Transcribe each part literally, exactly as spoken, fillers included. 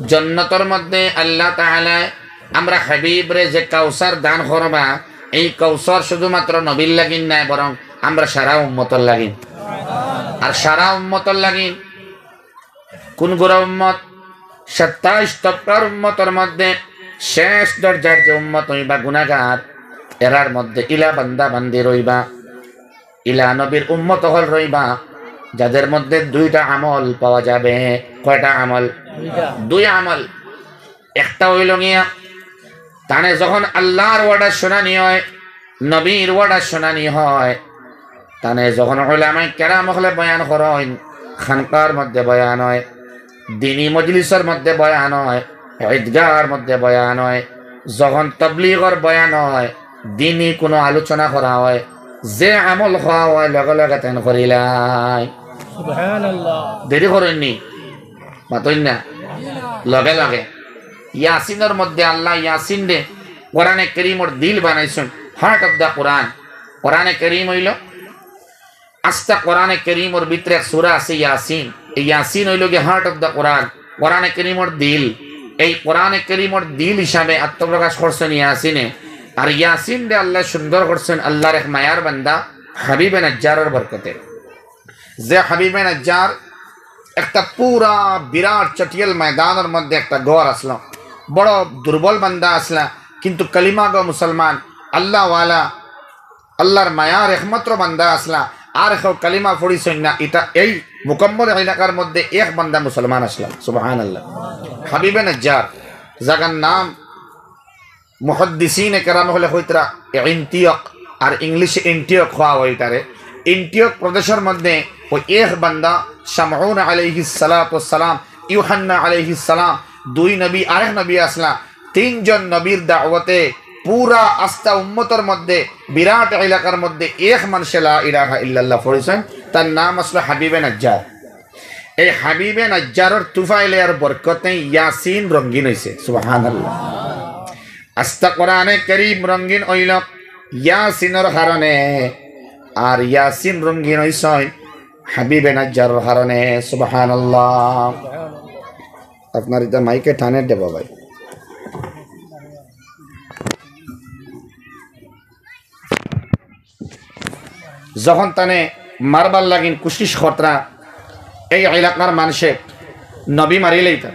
জন্নতর মধ্যে আল্লাহ তাআলায় আমরা হাবিবরে যে কাউসার দান করবা, এই কাউসার শুধুমাত্র নবীর লাগিন নায়, বরং আমরা সারা উম্মতর লাগিন। আর সারা উম্মতর লাগিন কোন গুরা উম্মত? সাতাইশ তবকার উম্মতর মধ্যে শেষ দরজার যে উম্মত অইবা গুনাহগার, এরার মধ্যে ইলা বান্দা বান্দি রইবা, ইলা নবীর উম্মত অকল রইবা, যাদের মধ্যে দুইটা আমল পাওয়া যাবে। কয়টা আমল? দুইটা। দুই আমল। একটা অইলো গিয়া, তানে যখন আল্লাহর ওয়াদা শুনানি হয়, নবীর ওয়াদা শুনানি হয়, তানে যখন উলামায়ে কেরাম অকলে বয়ান করইন, খানকার মধ্যে বয়ান হয়, দিনী মজলিসর মধ্যে বয়ান হয়, ঈদগাহর মধ্যে বয়ান হয়, যখন তবলিগর বয়ান হয়, দিনী কোনো আলোচনা করা হয়, যে আমল কওয়া হয়, লগে লগে তাইন করিলাইন। সুবহানাল্লাহ। দেরি করইন নি, মাতইন না, লগে লগে। ইয়াসিনর মধ্যে আল্লাহ ইয়াসিনরে কোরআনে করিমর দিল বানাইছইন, heart of the Quran। কোরআনে করিম অইলো আস্তা কোরআনে করিমর ভিতরে এক সূরা আছে ইয়াসিন। এই ইয়াসিন অইলো গিয়া heart of the Quran, কোরআনে করিমর দিল। এই কোরআনে করিমর দিল হিসাবে আত্মপ্রকাশ করছইন ইয়াসিনে। আর ইয়াসিনরে আল্লায় সুন্দর করছইন আল্লাহর এক মায়ার বান্দা হাবিবে নাজ্জারর বরকতে। যে হাবিবে নাজ্জার একটা পুরা বিরাট চটিয়াল ময়দানর মধ্যে একটা ঘর আছলা, বড় দুর্বল বান্দা আছলা, কিন্তু কলিমাগো মুসলমান, আল্লাহওয়ালা, আল্লাহর মায়ার একমাত্র বান্দা আছলা। আর কেউ কলিমা পড়ছইন না, ইটা এই মুকম্মল এলাকার মধ্যে এক বান্দা মুসলমান আছলা। সুবহানাল্লাহ। হাবিবে নাজ্জার, জাগার নাম মুহাদ্দিসিনে কেরাম অকলে কইতরা এন্টিওক, আর ইংলিশে এন্টিওক কওয়া হয় ইটারে। এন্টিওক প্রদেশর মধ্যে ওই এক বান্দা শামউন আলাইহিস সালাতু ওয়াস সালাম, ইউহান্না আলাইহিস সালাম, দুই নবী, আরেক নবী আছলা, তিনজন নবীর দাওয়াতে পুরা আস্তা উম্মতর মধ্যে, বিরাট এলাকার মধ্যে এক মানষে লা ইলাহা ইল্লাল্লাহ পড়ছইন, তার নাম আছলা হাবিবে নাজ্জার। এই হাবিবে নাজ্জারর তুফাইলে আর বরকতে ইয়াসিন রঙিন অইছে। সুবহানাল্লাহ। আস্তা কোরআনে করিম রঙিন অইলো ইয়াসিনর কারণে, আর ইয়াসিন রঙিন অইছইন হাবিবে নাজ্জারর কারণে। সুবহানাল্লাহ। আপনার ইটা মাইকে টানে দেব ভাই। যখন তানে মারবার লাগিন কুশিশ করতরা, এই এলাকার মানষে নবী মারিলাইতা,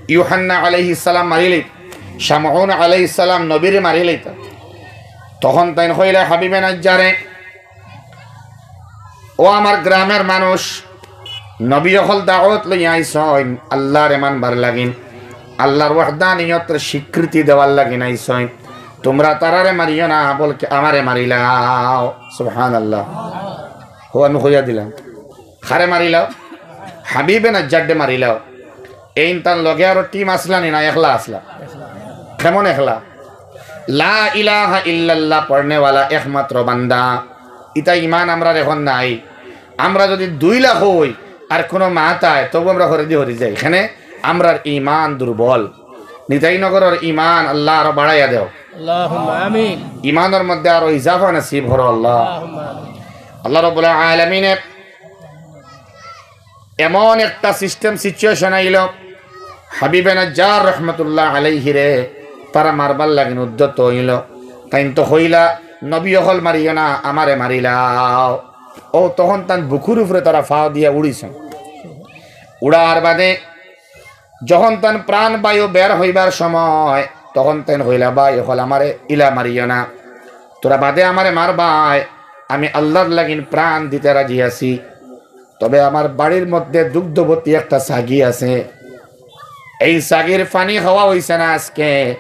ইউহান্না আলাইহিস সালাম মারিলাইতা, শামউন আলাইহিস সালাম নবীরে মারিলাইতা, তখন তাইন কইলা হাবিবে নাজ্জারে, "ও আমার গ্রামের মানুষ, নবী অকল দাওয়াত লইয়া আইছইন, আল্লাহরে মানবার লাগিন, আল্লাহর ওয়াহদানিয়তরে স্বীকৃতি দেওয়ার লাগিন আইছইন, তুমরা তারারে মারিও না, বলকে আমারে মারিলাও।" সুবহানাল্লাহ। হো, আমি কইয়া দিলাম, কারে মারিলাও? হাবিবে নাজ্জাররে মারিলাও। এইন তান লগে আরো টিম আছলা নি না একলা আছলা? কেমন একলা? লা ইলাহা ইল্লাল্লাহ পড়নেওয়ালা একমাত্র বান্দা। ইতা ইমান আমরার এখন নাই। আমরা যদি দুই লাখ অই আর কোনো মাতায়, তবু আমরা হরে দি হরি যাই। এখানে আমরার ইমান দুর্বল। নিতাইনগরর ইমান আল্লাহ আরো বাড়াইয়া দেও। আল্লাহুম্মা আমিন। ইমানর মধ্যে আরো ইজাফা নসিব করো আল্লাহ। আল্লাহুম্মা আমিন। আল্লাহ রাব্বুল আলামিনে এমন একটা সিস্টেম সিচুয়েশন আইলো, হাবিবে নাজ্জার রহমতুল্লাহ আলাইহিরে তারা মারবার লাগিন উদ্যত অইলো। তাইন তো কইলা, "নবী অকল মারিও না, আমারে মারিলাও।" ও তখন তান বুকুর উপরে তারা ফাও দিয়া উড়িছইন। উড়ার বাদে যখন তান প্রাণ বায়ু বের হইবার সময়, তখন তাইন কইলা, "ভাই অকল আমারে ইলা মারিও না, তোরা বাদে আমারে মারবায়, আমি আল্লাহর লাগিন প্রাণ দিতে রাজি আছি।" তবে আমার বাড়ির মধ্যে দুগ্ধবতী একটা ছাগি আছে, এই ছাগির পানি খাওয়া অইছে না আজকে।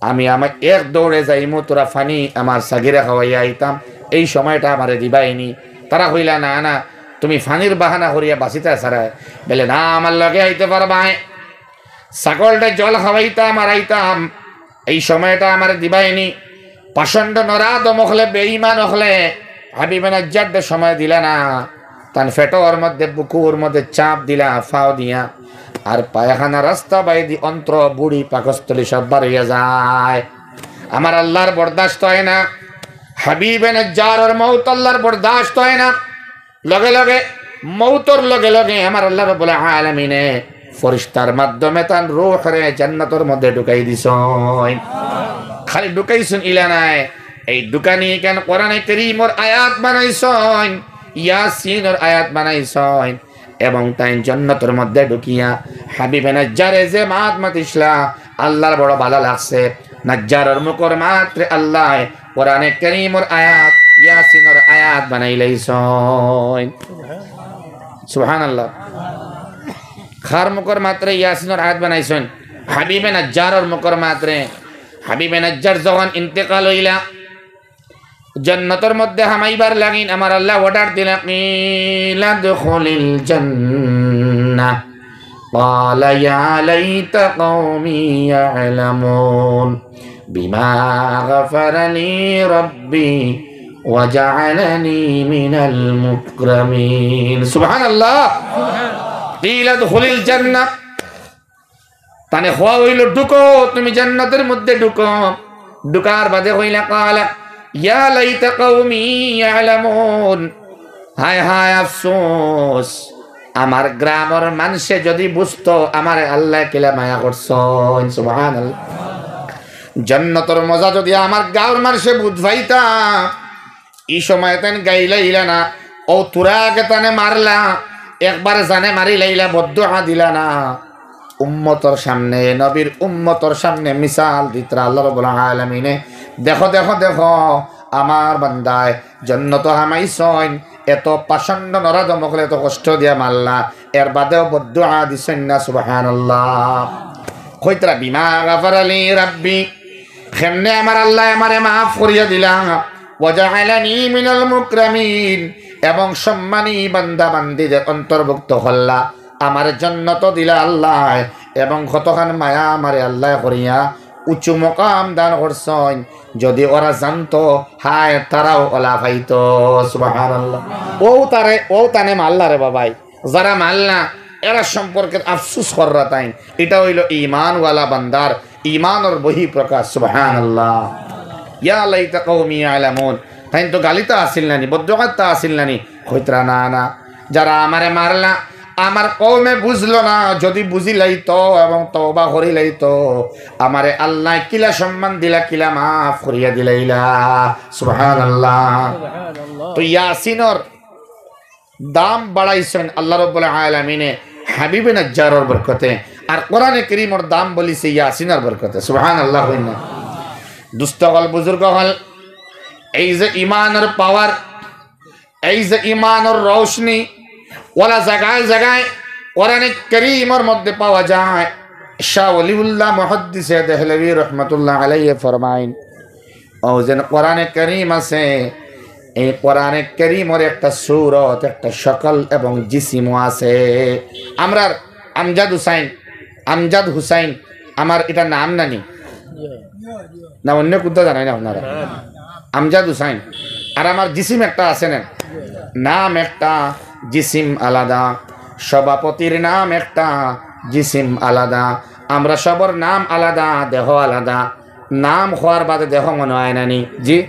আমি আমার এক দৌড়ে যাইমু, তোরা পানি আমার ছাগিরে খাওয়াইয়া আইতাম, এই সময়টা আমারে দিবায়নি। তারা কইলা, "না, না, তুমি পানির বাহানা করিয়া বাঁচিতা ছাড়ায়।" বলে, "না, আমার লগে আইতে পারবায়, ছাগলটা জল খাওয়াইতাম আর আইতাম।" এই সময়টা আমারে দিবায়নি। পাষণ্ড নরাধম অকলে, বেঈমান অকলে হাবিবে নাজ্জাররে সময় দিলা না। তান পেটর মধ্যে, বুকুর মধ্যে চাপ দিলা, ফাও দিয়া। আর পায়খানা রাস্তা বাইদি অন্ত্র, বুড়ি, পাকস্থলী সব বার অইয়া যায়। আমার আল্লাহর বরদাস্ত হয় না। হাবিবে নাজ্জারর মউত আল্লাহর বরদাস্ত হয় না। লগে লগে, মউতর লগে লগে আমার আল্লাহ রাব্বুল আলামিনে ফিরিস্তার মাধ্যমে তান রুহরে জান্নাতর মধ্যে ঢুকাই দিছইন। খালি ঢুকাইছইন ইলা নায়, এই ঢুকানি ইখান কোরআনে করিমর আয়াত বানাইছইন, ইয়াসিনর আয়াত বানাইছইন, এবং তাইন জান্নাতর মধ্যে ঢুকিয়া হাবিবে নাজ্জারে যে মাত মাতিছলা, আল্লাহর বড় ভালা লাগছে। নাজ্জারর মুখর মাতরে আল্লায় কোরআনে করিমর আয়াত, ইয়াসিনর আয়াত বানাইলাইছইন। সুবহানাল্লাহ। কার মুখর মাতরে ইয়াসিনর আয়াত বানাইছইন? হাবিবে নাজ্জারর মুখর মাতরে। হাবিবে নাজ্জার যখন ইন্তেকাল অইলা, জান্নাতর মধ্যে হামাইবার লাগিন আমার আল্লায় অর্ডার দিলা, "قيل ادخل الجنة قال يا ليت قومي يعلمون بما غفر لي ربي وجعلني من المكرمين।" সুবহানাল্লাহ। "قيل ادخل الجنة", তানে কওয়া অইলো, "ঢুকো, তুমি জান্নাতর মধ্যে ঢুকো।" ঢুকার বাদে কইলা, "قال يا ليت قومي يعلمون", হায় হায় আফসোস, আমার গ্রামর মানষে যুদি বুঝতো আমারে আল্লায় কিলা মায়া করছইন। সুবহানাল্লাহ। জান্নাতর মজা যুদি আমার গাঁওর মানষে বুঝ পাইতা, ই সময় তাইন গাইলাইলা না, অউ থুড়া আগে তানে মারলা, একবারে জানে মারিলাইলা, বদদোয়া দিলা না। উম্মতর সামনে, নবীর উম্মতর সামনে মিসাল দিতরা আল্লাহ রাব্বুল আলামিনে, "দেখো, দেখো, দেখো, আমার বান্দায় জান্নাতো হামাইছইন, এত পাষণ্ড নরাধম অকলে এত কষ্ট দিয়া মারলা, এর বাদেও বদদোয়া দিছইন না।" সুবহানাল্লাহ। কইতরা, "বিমা গাফারা লি রাব্বি", কেমনে আমার আল্লায় আমারে মাফ করিয়া দিলা, "ওয়াজাআলানি মিনাল মুকরামিন", এবং সম্মানী বান্দা বান্দিদের অন্তর্ভুক্ত করলা, আমারে জান্নাতো দিলা আল্লায়, এবং কতখান মায়া আমারে আল্লায় করিয়া উঁচু মকাম দান করছইন। যুদি ওরা জানতো, হায়, তারাও ওলা পাইতো। সুবহানাল্লাহ। অউ তারে, অউ তানে মারলা রে বাবাই। যারা মারলা, এরা সম্পর্কে আফসুস কররা তাইন। ইটা অইলো ঈমানওয়ালা বান্দার ঈমানর বহিঃপ্রকাশ। সুবহানাল্লাহ। ইয়া লাইতা কওমি ইয়ালামুন। তাইন তো গালিতা আছিল নানি, বদদোয়াতা আছিল নানি? কইতরা, "না, না, যারা আমারে মারলা, আমার কওমে বুঝলো না, যুদি বুঝিলাইতো এবং তওবা করিলাইতো, আমারে আল্লায় কিলা সম্মান দিলা, কিলা মাফ করিয়া দিলাইলা।" সুবহানাল্লাহ। সুবহানাল্লাহ। তো ইয়াসিনর দাম বাড়াইছইন আল্লাহ রাব্বুল আলামিনে হাবিবে নাজ্জারর বরকতে, আর কোরআনে করিমর দাম বলিছে ইয়াসিনর বরকতে। সুবহানাল্লাহ। দুস্ত অকল, বুজুর্গ অকল, এই যে ইমানর পাওয়ার, এই যে ইমানর রৌশনি, ওলা জাগায় জাগায় কোরআনে করিমর মধ্যে পাওয়া যায়। শাহ ওলিউল্লাহ মুহাদ্দিসে দেহলভী রহমতুল্লাহ আলাইহি ফরমাইন, অউ যেন কোরআনে করিম আছে, এই কোরআনে করিমর একটা সুরত, একটা শকল এবং জিসিমও আছে। আমরার আমজাদ হুসাইন, আমজাদ হুসাইন, আমার ইটা নাম নানি? না অন্য কুনতা জানাইন আপনারা? আমজাদ হুসাইন। আর আমার জিসিম একটা আছে না? নাম একটা, জিসিম আলাদা। সভাপতির নাম একটা, জিসিম আলাদা। আমরা সবর নাম আলাদা, দেহ আলাদা। নাম কওয়ার বাদে দেহ মনো অয় নানি? জি।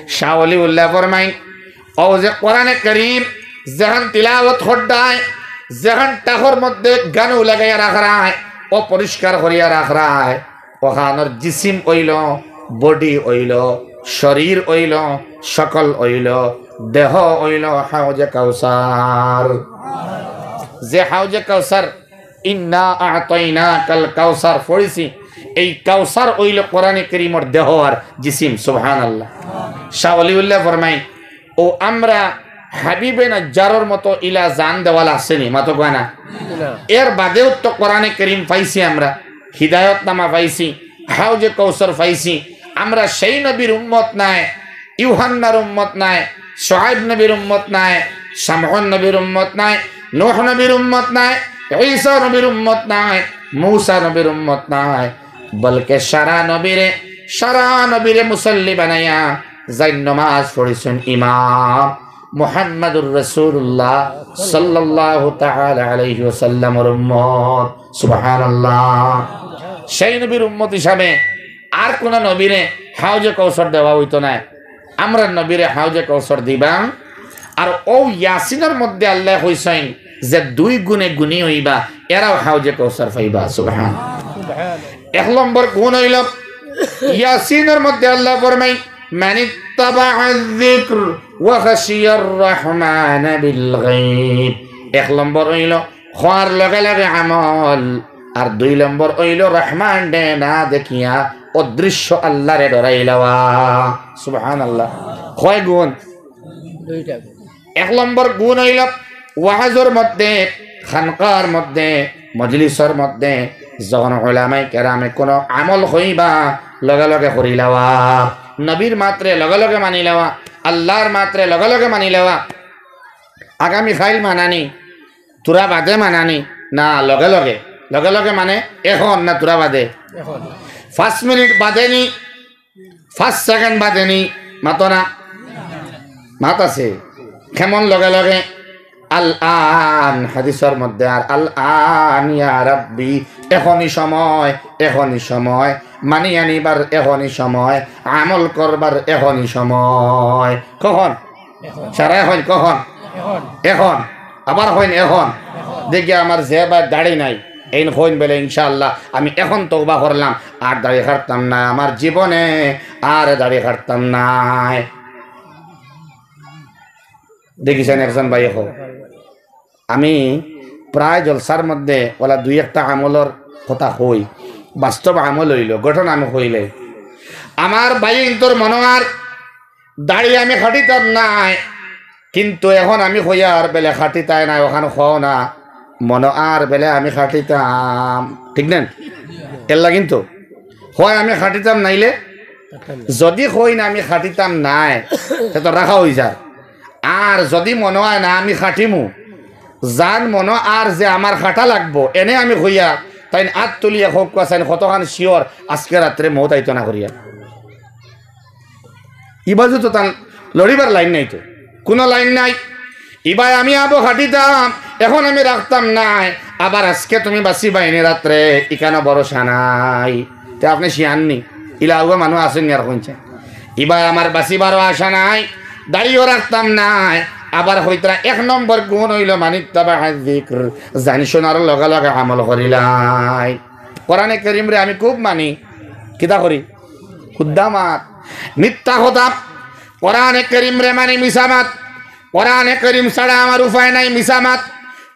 শাহ ওলিউল্লাহ ফরমাইন, অউ যে কোরআনে করিম যেখান তিলাওয়াত কররায়, যেখান টাকর মধ্যে গানও লাগাইয়া রাখরায়, অপরিষ্কার করিয়া রাখরায়, অখানর জিসিম অইলো, body অইলো, শরীর অইলো, শকল অইলো, দেহ অইলো হাউজে কাউসার। যে হাউজে কাউসার, "ইন্না আ'তাইনাকাল কাউসার" পড়ছি, এই কাউসার অইলো কোরআনে করিমর দেহ আর জিসিম। সুবহানাল্লাহ। শাহ ওলিউল্লাহ ফরমাইন, অউ আমরা হাবিবে নাজ্জারর মতো ইলা জান দেওয়ালা আছে নি? মাতো কয় না। না। এর বাদেও তো কোরআনে করিম পাইছি আমরা, হিদায়তনামা পাইছি, হাউজে কাউসার পাইছি। আমরা সেই নবীর উম্মত নায়, ইউহান্নার উম্মত নায়, শুআইব নবীর উম্মত নায়, শামউন নবীর উম্মত নায়, নূহ নবীর উম্মত নায়, ঈসা নবীর উম্মত নায়, মূসা নবীর উম্মত নায়, বলকে সারা নবীরে, সারা নবীরে মুসল্লি বানাইয়া যাইন নমাজ পড়ছইন ইমাম মুহাম্মাদুর রাসূলুল্লাহ সাল্লাল্লাহু তাআলা আলাইহি ওয়াসাল্লামর উম্মত। সুবহানাল্লাহ। সেই নবীর উম্মত হিসাবে আর কোন নবীরে হাউজে কাউসার দেওয়া অইতো নায়, আমরার নবীরে হাউজে কাউসার দিবা। আর অউ ইয়াসিনর মধ্যে আল্লায় কইছইন, যে দুই গুণে গুণী অইবা, এরাও হাউজে কৌসার পাইবা। সুবহান। এক নম্বর গুণ অইলো, ইয়াসিনর মধ্যে আল্লায় ফরমাইন, "মান ইত্তাবাআয যিকর ওয়া খাশিয়ার রহমান বিল গায়ব।" এক নম্বর অইলো খোয়ার লগে লগে আমল, আর দুই নম্বর অইলো রহমানরে না দেখিয়া অদৃশ্য আল্লারে ডরাইলাওয়া। সুবহানাল্লাহ। কয় গুণ? দুইটা গুণ। এক নম্বর গুণ অইলো ওয়াজর মধ্যে, খানকার মধ্যে, মজলিসর মধ্যে যখন উলামায়ে কেরামে কোনো আমল কইবা, লগে লগে করিলাওয়া। নবীর মাতরে লগে লগে মানিলাওয়া, আল্লার মাতরে লগে লগে মানিলাওয়া। আগামী কাইল মানানি, থুড়া বাদে মানানি, না, লগে লগে। লগে লগে মানে এখন না থুড়া বাদে? এখন। পাঁচ মিনিট বাদে নি, পাঁচ সেকেন্ড বাদে নি, মাতো না? মাত আছে। কেমন লগে লগে? আল আন, হাদিসর মধ্যে আর আল আন ইয়া রাব্বি, এখনই সময়, এখনই সময়, মানি আনিবার এখনই সময়, আমল করবার এখনই সময়। কখন? এখন। সারাই কইন কখন? এখন। এখন। আবার কইন এখন। এখন। দেখি আমার যে ভাইর দাড়ি নাই, এইন কইন বলে, "ইনশাআল্লাহ, আমি এখন তওবা করলাম, আর দাড়ি কাটতাম না, আমার জীবনে আর দাড়ি কাটতাম না।" দেখিছেন একজন ভাই এখন? আমি প্রায় জলসার মধ্যে ওলা দুই একটা আমলর কথা কই, বাস্তব আমল অইলো, ঘটনা আমি কইলে, আমার ভাইন্তর মনো আর দাড়ি আমি কাটিতাম নায়, কিন্তু এখন আমি কইয়ার বেলে কাটিতায় নায়, অখান কও না, মনো আর বেলে আমি কাটিতাম, ঠিক না? এরলাগিন তো কয় আমি কাটিতাম নাইলে, যদি কই না আমি কাটিতাম নায়, তে তো রাখা অইযার। আর যদি মনো অয় না আমি কাটিমু, যান মনো আর যে আমার কাটা লাগবো, এনে আমি কইয়া, তাইন আত তুলিয়া কউক্কা চাইন কতখান sure আজকে রাত্রে মউত আইতো না করিয়া। ইবাজু তো তান লড়িবার লাইন নাই তো, কোনো লাইন নাই। ইবায় আমি আবো কাটিতাম, এখন আমি রাখতাম নায়, আবার আজকে তুমি বাঁচিবায় নি রাত্রে, ইখানো ভরসা নাই। তে আপনে শিয়ান নি, ইলা আউয়া মানুষ আছইন নি আর কইনছে। ইবায় আমার বাঁচিবারও আশা নাই, দাড়িও রাখতাম নায়। আবার কইতরা এক নম্বর গুণ অইলো মান ইত্তাবাআয যিকর, জানি শোনার লগে লগে আমল করিলাই। কোরআনে করিমরে আমি খুব মানি, কিতা করি? হুদ্দা মাত, মিথ্যা কথা। কোরআনে করিমরে মানি, মিছা মাত। কোরআনে করিম ছাড়া আমার উপায় নাই, মিছা মাত।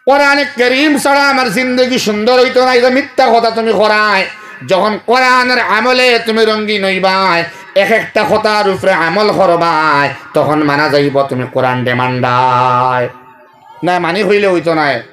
কোরআনে করিম ছাড়া আমার জিন্দেগি সুন্দর অইতো নায়, ইটা মিথ্যা কথা তুমি করায়। যখন কোরআনর আমলে তুমি রঙ্গিন অইবায়, এক একটা কথার উপরে আমল করবায়, তখন মানা যাইবো তুমি কোরআনরে মানরায়। না মানি কইলে অইতো নায়।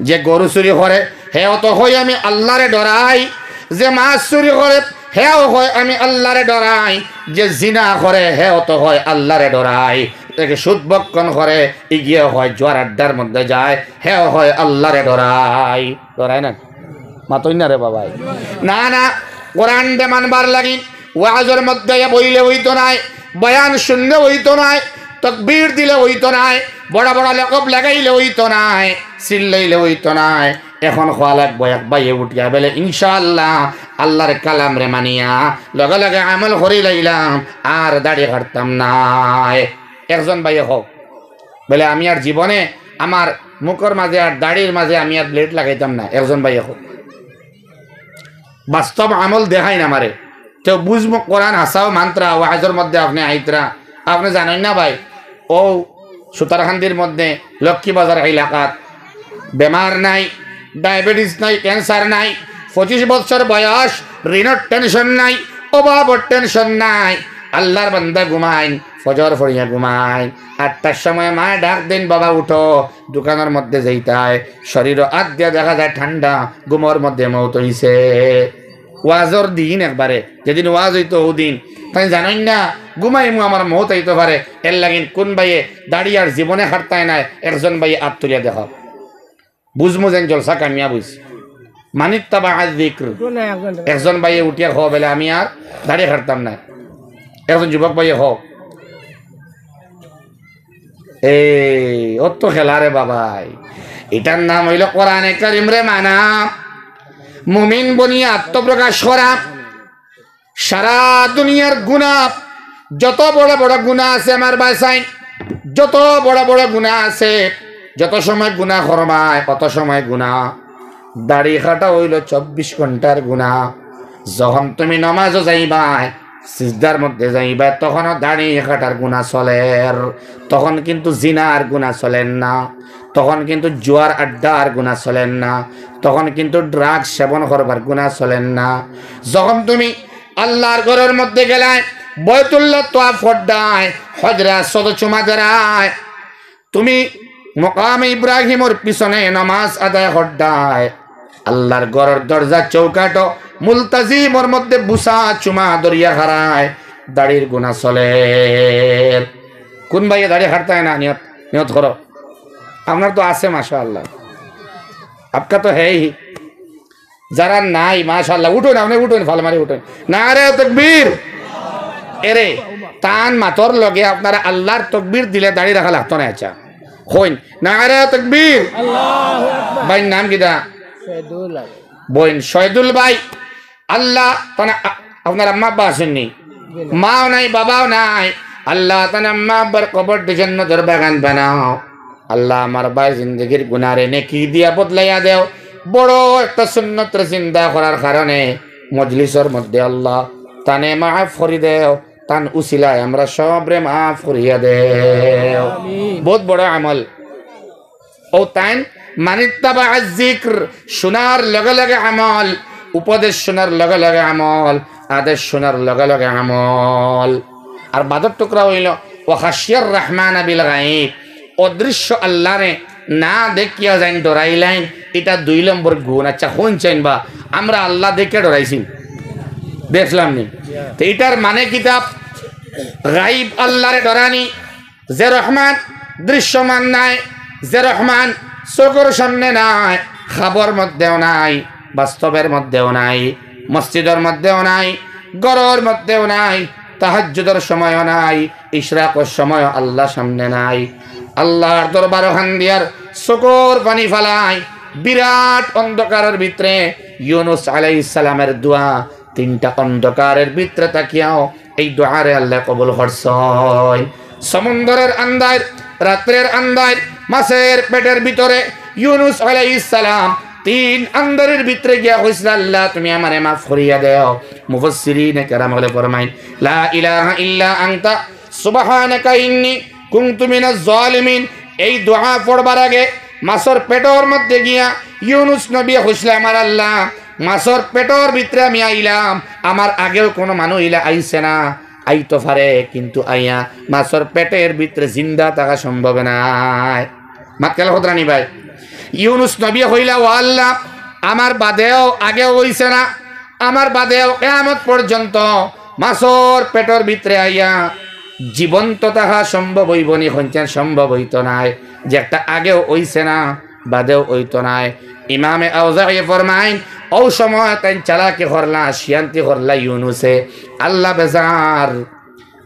যে গরু চুরি করে, হেও তো কয় আমি আল্লারে ডরাই। যে মাছ চুরি করে, হেও কয় আমি আল্লারে ডরাই। যে জিনা করে, হেও তো কয় আল্লারে ডরাই। যে সুদ ভক্ষণ করে, ইগিয়ে কয় জুয়ার আড্ডার মধ্যে যায়, হেও কয় আল্লারে ডরাই। ডরায় না? মাতইন না রে বাবাই। না, না, কোরআনরে মানবার লাগি ওয়াজর মধ্যে বইলে অইতো নায়, বয়ান শুনলে অইতো নায়, তকবীর দিলে অইতো নায়, বড় বড় লকব লাগাইলে অইতো নায়, চিল্লাইলে অইতো নায়। এখন কওয়া লাগবো এক ভাইয়ে উঠিয়া বেলে, "ইনশাআল্লাহ, আল্লার কালামরে মানিয়া লগে লগে আমল করিলাইলাম, আর দাড়ি কাটতাম নায়।" একজন ভাইয়ে কউক, বেলে, "আমি আর জীবনে আমার মুখর মাঝে আর দাড়ির মাঝে আমি আর blade লাগাইতাম না।" একজন ভাইয়ে কউক। বাস্তব আমল দেখাইন আমারে। তেউ বুঝমু কোরআন হাছাউ মানতরা, ওয়াজর মধ্যে আপনে আইতরা। আপনে জানইন না ভাই, অউ সুতারকান্দির মধ্যে লক্ষ্মীবাজার এলাকাত বেমার নাই, diabetes নাই, cancer নাই, পঁচিশ বছর বয়স, ঋণর tension নাই, অভাবর tension নাই। আল্লার বান্দা ঘুমাইন, ফজর পড়িয়া ঘুমাইন। আটটার সময় মায় ডাক দেইন, "বাবা উঠো, দোকানর মধ্যে যাইতায়।" শরীরও আত দিয়া দেখা যায় ঠান্ডা, ঘুমর মধ্যে মউত অইছে। ওয়াজর দিন একবারে, যেদিন ওয়াজ অইতো অউ দিন। তাইন জানইন না, ঘুমাইমু আমার মউত আইতো পারে। এরলাগি কুন ভাইয়ে দাড়ি আর জীবনে কাটতায় নায়, একজন ভাইয়ে আত তুলিয়া দেখাও। বুঝমু যেন জলসা কামিয়াব অইছে। মান ইত্তাবাআয যিকর। একজন ভাইয়ে উঠিয়া কও বেলে, "আমি আর দাড়ি কাটতাম নায়।" একজন যুবক ভাইয়ে কও। এই, অত খেলা রে বাবাই। ইটার নাম অইলো কোরআনে করিমরে মানা। মুমিন বনিয়া আত্মপ্রকাশ করা। সারা দুনিয়ার গুনা, যত বড় বড় গুনা আছে আমার ভাইসাইন, যত বড় বড় গুনা আছে, যত সময় গুনা করবায়, অত সময় গুনা। দাড়ি কাটা অইলো চব্বিশ ঘন্টার গুনা। যখন তুমি নমাজো যাইবায়, সিজদার মধ্যে যাইবায়, তখনও দাড়ি কাটার গুনা চলের। তখন কিন্তু জিনার গুনা চলের না, তখন কিন্তু জুয়ার আড্ডার গুনা চলের না, তখন কিন্তু ড্রাগ সেবন করবার গুনা চলের না। যখন তুমি আল্লাহর ঘরর মধ্যে গেলায়, বয়তুল্লাহ তোয়াফ কররায়, হজরে আসওয়াদো চুমা দেরায়, তুমি মকামে ইব্রাহিমর পিছনে নামাজ আদায় কররায়, আল্লাহর ঘরর দরজা চৌকাটো মুলতাজিমর মধ্যে বুসা চুমা ধরিয়া খাড়ায়, দাড়ির গুনা চলের। কুন ভাইয়ে দাড়ি কাটতায় না? নিয়ত, নিয়ত করো। আপনার তো আছে, মাশাআল্লাহ, আপকা তো হ্যায় হি। যারার নাই, মাশাআল্লাহ, উঠইন, আপনে উঠইন, ফাল মারি উঠইন। নারায়ে তাকবীর। এরে, তান মাতর লগে আপনারা আল্লাহর তকবীর দিলে দাড়ি রাখা লাগতো না। আচ্ছা, কইন, নারায়ে তাকবীর। আল্লাহু আকবার। ভাইর নাম কিতা? শহীদুল আলম। বইন শহীদুল ভাই, আল্লাহ তানা, আ-, আপনার আম্মা আব্বা আছইন নি? মাও নাই, বাবাও নাই। আল্লাহ তান আম্মা আব্বার কবরটা জান্নাতর বাগান বানাও। আল্লাহ আমার ভাইর জিন্দেগির গুনারে নেকি দিয়া বদলাইয়া দেও। বড় একটা সুন্নতরে জিন্দা করার কারণে মজলিসর মধ্যে আল্লাহ তানে মাফ করি দেও। তান উসিলায় আমরা সবরে মাফ করিয়া দেও। আমিন। বহুত বড় আমল। ও তাইন মানিত্তাবা আজিক্র, শোনার লগে লগে আমল, উপদেশ শোনার লগে লগে আমল, আদেশ শোনার লগে লগে আমল। আর বাদর টুকরা অইলো, "ওয়া খাশিয়ার রহমান বিল গাইব", অদৃশ্য আল্লাহরে না দেখিয়া যেইন ডরাইলাইন, ইটা দুই নম্বর গুণ। আচ্ছা, কইন চাইন বা, আমরা আল্লাহ দেখিয়া ডরাইছি, দেখলাম নি? তো ইটার মানে কিতা? গাইব আল্লাহরে ডরানি, যে রহমান দৃশ্যমান নায়, যে রহমান চকুর সামনে নায়, খাবর মধ্যেও নাই, বাস্তবর মধ্যেও নাই, মসজিদর মধ্যেও নাই, ঘরর মধ্যেও নাই, তাহাজ্জুদর সময়ও নাই, ইশরাকর সময়ও আল্লাহ সামনে নাই। আল্লাহর দরবারো কান্দিয়ার চকুর পানি ফালায়। বিরাট অন্ধকারর ভিতরে ইউনুস আলাইহিস সালামের দোয়া, তিনটা অন্ধকারর ভিতরে থাকিয়াও এই দোয়ারে আল্লাহ কবুল করছইন। সমুন্দরর আন্দাইর, রাত্রের আন্দাইর, মাছের পেটের ভিতরে ইউনুস আলাইহিস সালাম তিন আন্দাইরর ভিতরে গিয়া কইছলা, "আল্লাহ, তুমি আমারে মাফ করিয়া দেও।" মুফাসসিরিনে কেরাম অকলে ফরমাইন, "লা ইলাহা ইল্লা আনতা সুবহানাকা ইন্নী কুনতু মিনাজ জালিমিন।" এই দোয়া পড়বার আগে মাছর পেটর মধ্যে গিয়া ইউনুস নবী কইছলা, "আমার আল্লাহ, মাছর পেটর ভিতরে আমি আইলাম, আমার আগেও কোনো মানুষ ইলা আইছে না, আইতো পারে, কিন্তু আইয়া মাছর পেটর ভিতরে জিন্দা থাকা সম্ভব নায়।" মাত খেয়াল কররা নি ভাই? ইউনুস নবী কইলা, "ও আল্লাহ, আমার বাদেও আগেও অইছে না, আমার বাদেও কিয়ামত পর্যন্ত মাছর পেটর ভিতরে আইয়া জীবন্ত থাকা সম্ভব অইবো নি?" কইন চাইন সম্ভব অইতো নায়, যে একটা আগেও অইছে না, বাদেও অইতো নায়। ইমামে আওজাই ফরমাইন, অউ সময় তাইন চালাকি করলা, শিয়ান্তি করলা ইউনুসে। আল্লাহ বেজার,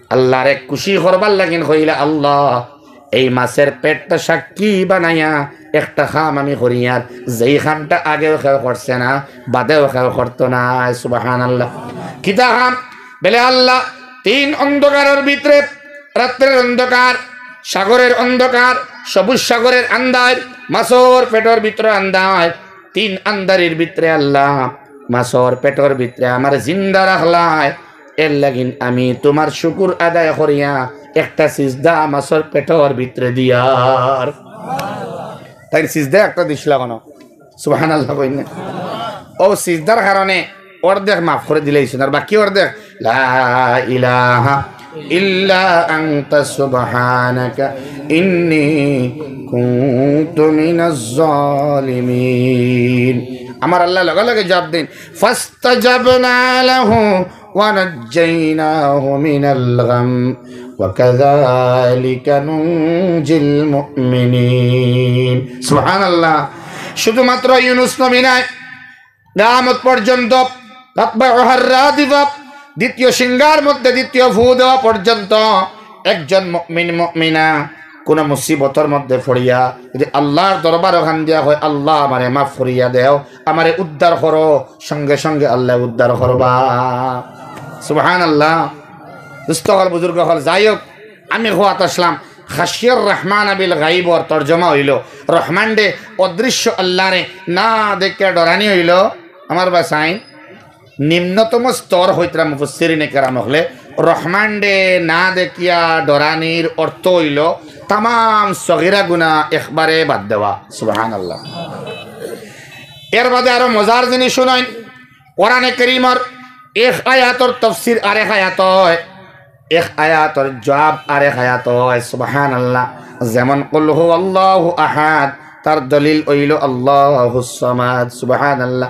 আল্লাহরে খুশি করবার লাগিন কইলা, "আল্লাহ, এই মাছর পেটটা সাক্ষী বানাইয়া একটা কাম আমি করিয়ার, যেই কামটা আগেও কেউ করছে না, বাদেও কেউ করতো নায়।" সুবহানাল্লাহ। কিতা কাম? বেলে আল্লাহ, তিন অন্ধকারর ভিতরে, রাত্রের অন্ধকার, সাগরের অন্ধকার, সবুজ সাগরের আন্দাইর, মাছর পেটর ভিতরে আন্দাইর, তিন আন্দারির ভিতরে আল্লাহ মাছর পেটর ভিতরে আমারে জিন্দা রাখলায়, এর লাগিন আমি তুমার শুকুর আদায় করিয়া একটা সিজদা মাছর পেটর ভিতরে দিয়ার। তাইন সিজদা একটা দিছলা কেনে? সুবহানাল্লাহ কইন না? অউ সিজদার কারণে অর্ধেক মাফ করি দিলাইছইন, আর বাকি অর্ধেক, "লা ইলাহা ইল্লা আনতা সুবহানাকা ইন্নী কুনতু মিনাজ জালিমিন।" আমার আল্লাহ লগে লগে জবাব দেইন, "ফাস্তাজাবনা লাহু ওয়া নাজ্জাইনাহু মিনাল গাম ওয়া কাযালিকা নুনজিল মুমিনিন।" সুবহানাল্লাহ। শুধুমাত্র ইউনুস নবী নায়, কিয়ামত পর্যন্ত, তাতবাউহার রাদিফা, দ্বিতীয় সিংগার মধ্যে দ্বিতীয় ফু দেওয়া পর্যন্ত একজন মুমিন মুমিনা কোনো মুসিবতর মধ্যে পড়িয়া যদি আল্লাহর দরবারো কান্দিয়া কয়, "আল্লাহ, আমারে মাফ করিয়া দেও, আমারে উদ্ধার করো", সঙ্গে সঙ্গে আল্লাহ উদ্ধার করবা। সুবহানাল্লাহ। দোস্ত অকল, বুজুর্গ অকল, যাই হোক, আমি কওয়াত আসলাম, খাশিয়ার রহমান বিল গাইবর তর্জমা অইলো, রহমানরে, অদৃশ্য আল্লারে না দেখিয়া ডরানি অইলো, আমার বাসাইন, নিম্নতম স্তর অইতরা মুফাসসিরিনে কেরাম অকলে। রহমানরে না দেখিয়া ডরানির অর্থ অইলো তামাম সগিরা গুনা একবারে বাদ দেওয়া। সুবহানাল্লাহ। এর বাদে আরো মজার জিনিস হুনইন, কোরআনে করিমর এক আয়াতর তফসির আরেক আয়াত অয়, এক আয়াতর জবাব আরেক আয়াত অয়। সুবহানাল্লাহ। যেমন কুল হুয়াল্লাহু আহাদ, তার দলিল অইলো আল্লাহুস সামাদ। সুবহানাল্লাহ।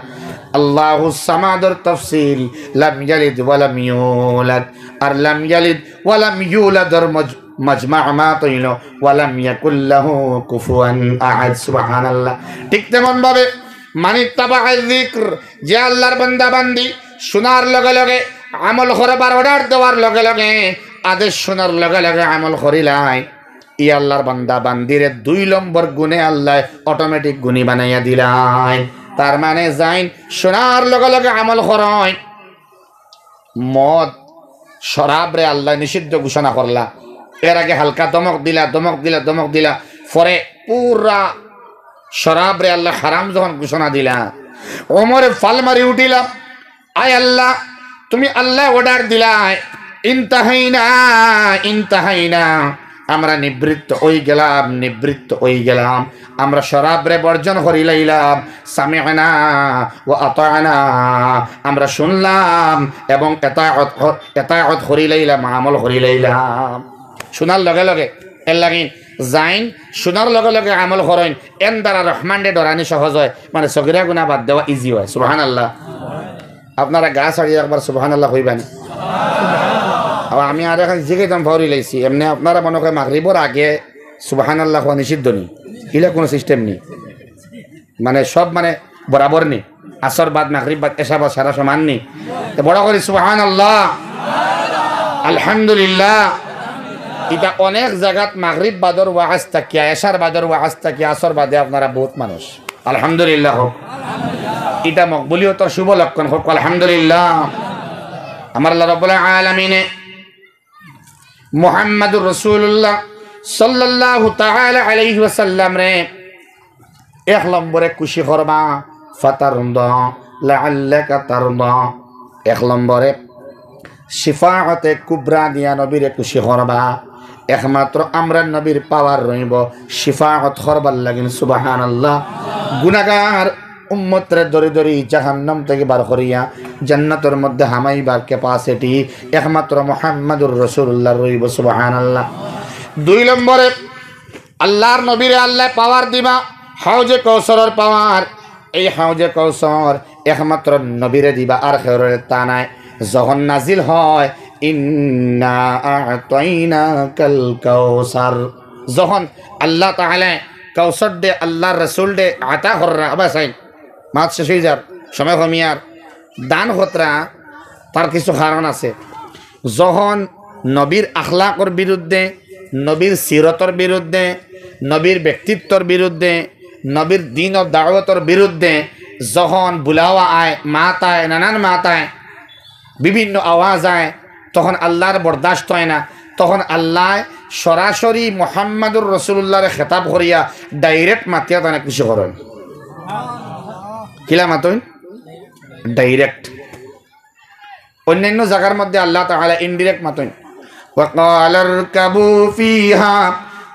আল্লাহুস সামাদর তফসির লাম ইয়ালিদ ওয়া লাম ইউলাদ, আর লাম ইয়ালিদ ওয়া লাম ইউলাদর মজ-, মাজমা আমাত অইলো ওয়া লাম ইয়াকুল লাহু কুফুয়ান আহাদ। সুবহানাল্লাহ। ঠিক তেমন ভাবে মানিত্তাবা যিকর, যে আল্লাহর বান্দা বান্দি শুনার লগে লগে আমল করবার অর্ডার দেওয়ার লগে লগে, আদেশ শুনার লগে লগে আমল করিলায়, ই আল্লাহর বান্দা বান্দিরে দুই নম্বর গুণে আল্লায় অটোমেটিক গুণী বানাইয়া দিলায়। তার মানে যাইন শুনার লগে লগে আমল করইন। মদ, শরাবরে আল্লায় নিষিদ্ধ ঘোষণা করলা, এর আগে হালকা ধমক দিলা, ধমক দিলা, ধমক দিলা, পরে পুরা শরাবরে আল্লায় হারাম যখন ঘোষণা দিলা, ওমরে ফাল মারি উঠিলা, আয় আল্লাহ, তুমি আল্লায় অর্ডার দিলায়, ইনতাহাইনা, ইনতাহাইনা, আমরা নিবৃত্ত অই গেলাম, নিবৃত্ত অই গেলাম, আমরা শরাবরে বর্জন করিলাইলাম, সামি'না ওয়া আতা'না, আমরা শুনলাম এবং এতাআত, এতাআত করিলাইলাম, আমল করিলাইলাম। শুনার লগে লগে, এর লাগি যাইন শুনার লগে লগে আমল করইন, এন দ্বারা রহমানরে ডরানি সহজ অয়, মানে সগিরা গুনা বাদ দেওয়া ইজি অয়। সুবহানাল্লাহ। আপনারা গা ছাড়িয়া একবার সুবহানাল্লাহ কইবা নি? আর আমি আর এখন জিগাইতাম ফাউরি লাইছি, এমনে আপনারা মনে কয় মাগরিবর আগে সুবহানাল্লাহ কওয়া নিষিদ্ধ নি, ইলা কোনো সিস্টেম নি, মানে সব মানে বরাবর নি, আসর বাদ, মাগরিব বাদ, এশা বাদ সারা সমান নি। তো বড় করি সুবহানাল্লাহ, আলহামদুলিল্লাহ। ইটা অনেক জাগাত মাগরিব বাদর ওয়াজ থাকিয়া, এশার বাদর ওয়াজ থাকিয়া, আসর বাদে আপনারা বহুত মানুষ। আলহামদুলিল্লাহ হোক। ইটা মকবুলিয়তর শুভ লক্ষণ হোক, আলহামদুলিল্লাহ। আমার আল্লাহ রাব্বুল আলামিনে মুহাম্মাদুর রাসূলুল্লাহ সাল্লাল্লাহু তাআলা আলাইহি ওয়াসাল্লামরে এক নম্বরে খুশি করবা, ফাতারদা, লাআল্লাকা তারদা। এক নম্বরে শিফাআতে কুবরা দিয়া নবীরে খুশি করবা। একমাত্র আমরার নবীর পাওয়ার রইব শিফাআত করবার লাগিন। সুবহানাল্লাহ। গুনাগার উম্মতরে দরি দরি জাহান্নাম থাকি বার করিয়া জান্নাতর মধ্যে হামাইবার ক্যাপাসিটি একমাত্র মুহাম্মাদুর রাসূলুল্লাহর রইব। সুবহানাল্লাহ। দুই নম্বরে আল্লাহর নবীরে আল্লায় পাওয়ার দিবা, হাউজে কৌসরর পাওয়ার। এই হাউজে কৌসর একমাত্র নবীরে দিবা, আর কেউরে তা নায়। যখন নাজিল হয়, ইন্না আ'তাইনাকাল কাউসার, যখন আল্লাহ তাআলায় কৌসররে আল্লাহর রাসূলরে আতা কররা, আবার চাই, মাত শেষ অই যার, সময় কমিয়ার, দান কররা, তার কিছু কারণ আছে। যখন নবীর আখলাকর বিরুদ্ধে, নবীর সিরতর বিরুদ্ধে, নবীর ব্যক্তিত্বর বিরুদ্ধে, নবীর দ্বীন ও দাওয়াতর বিরুদ্ধে যখন বুলাওয়া আয়, মাত আয়, নানান মাত আয়, বিভিন্ন আওয়াজ আয়, তখন আল্লাহর বরদাস্ত অয় না। তখন আল্লায় সরাসরি মুহাম্মাদুর রাসূলুল্লাহরে খেতাব করিয়া ডাইরেক্ট মাতিয়া তানে খুশি করইন। কিলা মাতইন? ডাইরেক্ট। অন্যান্য জাগার মধ্যে আল্লাহ তাআলা ইনডিরেক্ট মাতইন, "ওয়া ক্বালা ইরকাবু ফিহা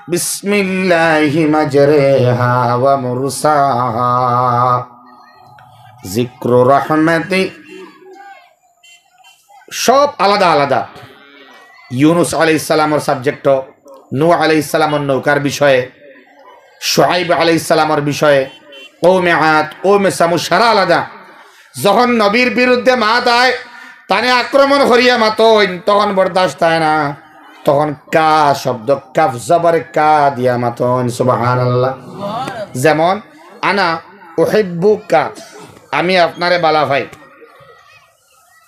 বিসমিল্লাহি মাজরাহা ওয়া মুরসাহা।" যিকরু রাহমাতি, সব আলাদা আলাদা। ইউনুস আলাইহিস সালামর সাবজেক্ট, নূহ আলাইহিস সালামর নৌকার বিষয়ে, শুআইব আলাইহিস সালামর বিষয়ে, কওমে আদ, কওমে সামুদ, সারা আলাদা। যখন নবীর বিরুদ্ধে মাত আয়, তানে আক্রমণ করিয়া মাতইন, তখন বরদাস্ত অয় না। তখন কা শব্দ, কাফ জবর কা দিয়া মাতইন। সুবহানাল্লাহ। যেমন, আনা উহিব্বুকা, আমি আপনারে বালা পাই।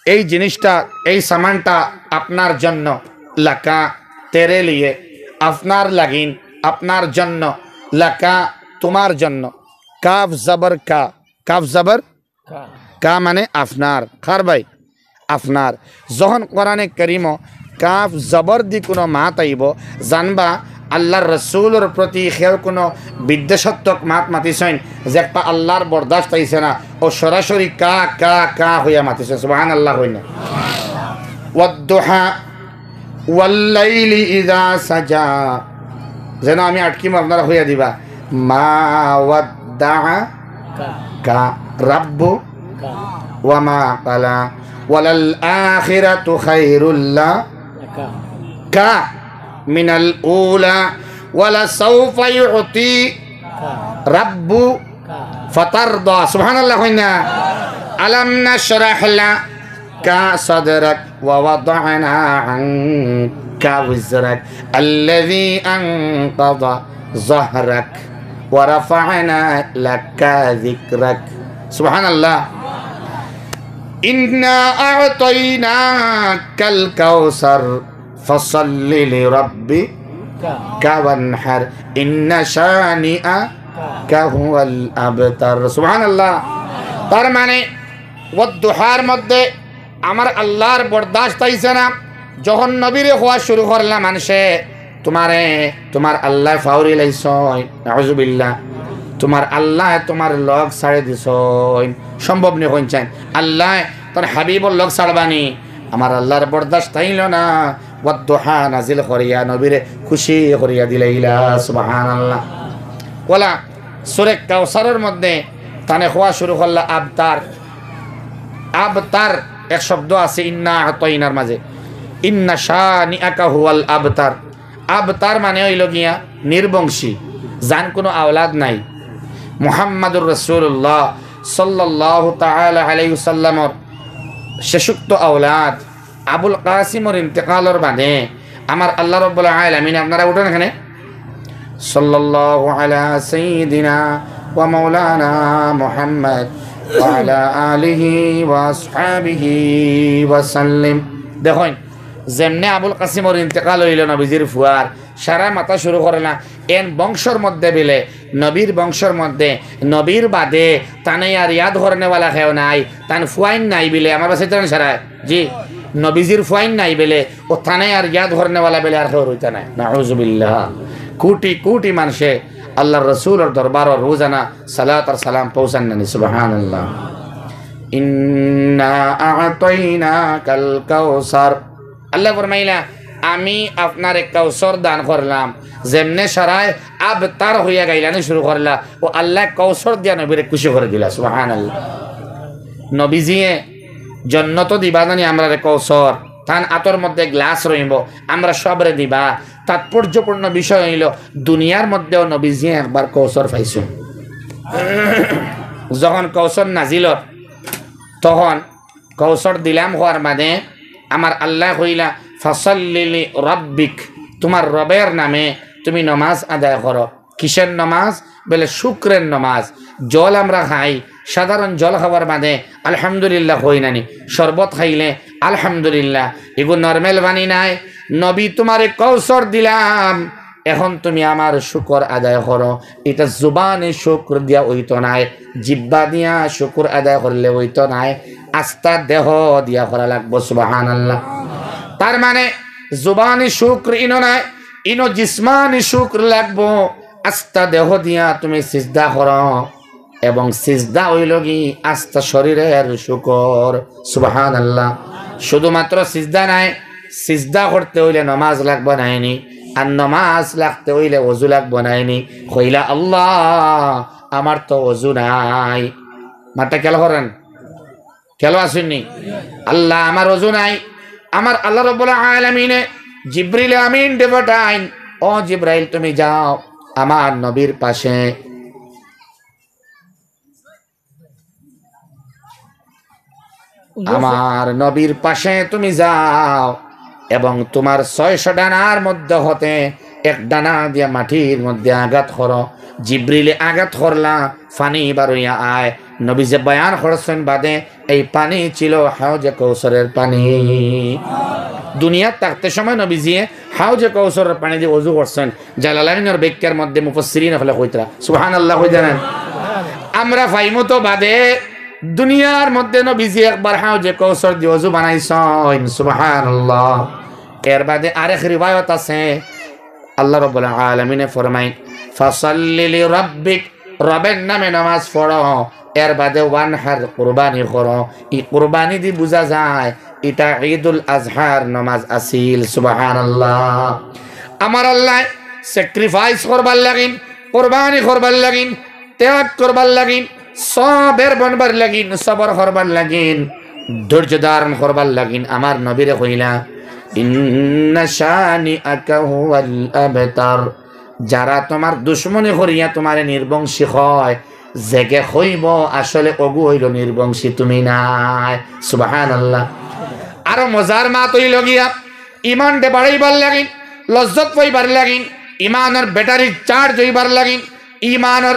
এই জিনিসটা, এই সামানটা আপনার জন্য, লাকা, তেরে লিয়ে, আপনার লাগিন, আপনার জন্য, লাকা, তোমার জন্য। কাফ জবর কা, কাফ জবর কা মানে আপনার। কার ভাই? আপনার। যখন কোরআনে করিমো কাফ জবর দি কোনো মাত আইবো, জানবা আল্লাহর রসুলর প্রতি কেউ কুনু বিদ্বেষাত্মক মাত মাতিছইন, যে একটা আল্লাহর বরদাস্ত আইছে না, অউ সরাসরি কা, কা, কা কইয়া মাতিছইন। সুবহানাল্লাহ কইন না। ওয়াদ্দুহা, ওয়াল্লাইলি ইযা সাজা। যেন আমি আটকিমু, আপনারা কইয়া দিবা। মা ওয়াদ্দাআ কা। কা রাব্বু কা। ওয়া মা ক্বালা। ওয়ালাল আখিরাতু খায়রুল লাকা মিনাল উলা। ওয়ালা সাউফা ইউতি কা। রাব্বু কা। ফাতারদা। সুবহানাল্লাহ কইন না। আলাম নাশরাহ লাকা সাদরাক ওয়া ওয়াদানা আনকা ওয়িজরাক আল্লাযী আনকাযা যাহরাক ওয়া রাফা'না লাকা যিকরাক। সুবহানাল্লাহ। ইন্না আ'তাইনাকাল কাউসার ফাসাল্লি লিরাব্বিকা ওয়ানহার ইন্না শানিআকা হুয়াল আবতার। সুবহানাল্লাহ। তার মানে, ওয়াদ্দুহার মধ্যে আমার আল্লাহর বরদাস্ত আইছে না। যখন নবীরে কওয়া শুরু করলা মানষে, "তুমারে তুমার আল্লায় ফাউরি লাইছইন, নাউজুবিল্লাহ, তুমার আল্লায় তুমার লগ ছাড়ি দিছইন, সম্ভব নি কইন চাইন, আল্লায় তান হাবিবর লগ ছাড়বা নি?" আমার আল্লাহর বরদাস্ত আইলো না, ওয়াদ্দুহা নাজিল করিয়া নবীরে খুশি করিয়া দিলাইলা। সুবহানাল্লাহ। ওয়ালা সূরা কাউসারর মধ্যে তানে কওয়া শুরু করলা আবতার। আবতার এক শব্দ আছে, ইন্না আ'তাইনার মাঝে, ইন্না শানিআকা হুয়াল আবতার। আবতার মানে অইলো গিয়া নির্বংশী, যান কুনু আওলাদ নাই। মুহাম্মাদুর রাসূলুল্লাহ সাল্লাল্লাহু তাআলা আলাইহি ওয়াসাল্লামর শেষোক্ত আওলাদ আবুল কাসিমর ইন্তেকালর বাদে আমার আল্লাহ রাব্বুল আলামিন, আপনারা উঠেন এখানে, সাল্লাল্লাহু আলা সাইয়্যিদিনা ওয়া মাওলানা মুহাম্মদ ওয়া আলা আলিহি ওয়া আসহাবিহি ওয়া সাল্লিম। দেখইন, যেমনে আবুল কাসিমর ইন্তেকাল অইলো নবীজির ফুয়ার, সারা মাতা শুরু করলা, এন বংশর মধ্যে বিলে, নবীর বংশর মধ্যে, নবীর বাদে তানে আর ইয়াদ করনেওয়ালা কেউ নাই, তান ফুয়াইন নাই বিলে, আমার বাসাইতারা সারা, জি, নবীজির ফুয়াইন নাই বিলে, অউ তানে আর ইয়াদ করনেওয়ালা বিলে আর কেউ রইতা নাই। নাউজুবিল্লাহ। কোটি কোটি মানষে আল্লাহর রসুলর দরবারো রোজানা সালাত আর সালাম পৌঁছান নানি, সুবহানাল্লাহ। ইন্না আ'তাইনাকাল কাউসার। আল্লায় ফরমাইলা, "আমি আপনারে কাউসর দান করলাম।" যেমনে সারায় আবতার অইয়া গাইলানি শুরু করলা, অউ আল্লায় কাউসর দিয়া নবীরে খুশি করি দিলা। সুবহানাল্লাহ। নবীজিয়ে জন্নতো দিবা জানি আমরারে কাউসর, তান আতর মধ্যে গ্লাস রইবো, আমরা সবরে দিবা। তাৎপর্যপূর্ণ বিষয় অইলো, দুনিয়ার মধ্যেও নবীজিয়ে একবার কাউসর পাইছইন। যখন কাউসর নাজিল অর, তখন কাউসর দিলাম কওয়ার বাদে আমার আল্লায় কইলা, "ফাসাল্লি লি রাব্বিক", তুমার রবের নামে তুমি নমাজ আদায় করো। কিসের নমাজ? বলে শুকরের নমাজ। জল আমরা খাই, সাধারণ জল খাওয়ার বাদে আলহামদুলিল্লাহ কই নানি, শরবত খাইলে আলহামদুলিল্লাহ, ইগু নরমাল পানি নায়। নবী, তুমারে কাউসর দিলাম, এখন তুমি আমার শুকর আদায় করো। ইটা জুবানি শুকর দিয়া অইতো নায়, জিব্বা দিয়া শুকর আদায় করলে অইতো নায়, আস্তা দেহ দিয়া করা লাগবো। সুবহানাল্লাহ। তার মানে জুবানি শুকর ইনো নায়, ইনো জিসমানি শুকর লাগবো। আস্তা দেহ দিয়া তুমি সিজদা করো। এবং সিজদা অইলো গি আস্তা শরীরের শুকর। সুবহানাল্লাহ। শুধুমাত্র সিজদা নায়, সিজদা করতে অইলে নমাজ লাগবো নায়নি? আর নমাজ লাগতে অইলে অজু লাগবো নায়নি? কইলা, "আল্লাহ, আমার তো অজু নাই।" মাতটা খেয়াল করেন, খেয়াল আছইন নি? "আল্লাহ, আমার অজু নাই।" আমার আল্লাহ রাব্বুল আলামিনে জিব্রিল আমিনরে পাঠাইন, "ও জিব্রাইল, তুমি যাও আমার নবীর পাশে।" আমার নবীর পাশে তুমি যাও এবং তুমার ছয়শো ডানার মধ্য হতে এক ডানা দিয়া মাটির মধ্যে আঘাত করো। জিব্রিলে আঘাত করলা, পানি বারইয়া আয়। নবীজিয়ে বয়ান করছইন বাদে, এই পানি ছিল হাউজে কৌসরের পানি। দুনিয়াত থাকতে সময় নবীজিয়ে হাউজে কৌসরের পানি দিয়া অজু করছইন। জালালাইনর ব্যাখ্যার মধ্যে মুফাসসিরিন অকলে কইতরা, সুবহানাল্লাহ কই জানেন? আমরা পাইমু তো বাদে, দুনিয়ার মধ্যে নবীজি একবার হাউজে কৌসর দিয়া অজু বানাইছইন, সুবহানাল্লাহ। এর বাদে আরেক রিওয়ায়াত আছে, আল্লাহ রাব্বুল আলামিনে ফরমাইন, "ফাসাল্লি লিরাব্বিক", রবের নামে নামাজ পড়ো, এর বাদে "ওয়ানহার", কুরবানি করো। ই কুরবানি দি বুঝা যায় ইটা ঈদুল আজহার নামাজ আছিল। সুবহানাল্লাহ। আমার আল্লাহ sacrifice করবার লাগিন, কুরবানি করবার লাগিন, ত্যাগ করবার লাগিন, সবের বনবার লাগিন, সবর করবার লাগিন, ধৈর্য ধারণ করবার লাগিন আমার নবীরে কইলা, "ইন্না শানিআকা হুয়াল আবতার।" যারা তোমার দুশমনি করিয়া তোমারে নির্বংশী কয়, যেগে কইবো আসলে অগু অইলো নির্বংশী, তুমি নায়। সুবহানাল্লাহ। আরো মজার মাত অইলো গিয়া, ইমানরে বাড়াইবার লাগিন, লজ্জত পাইবার লাগিন, ইমানর battery charge অইবার লাগিন, ইমানর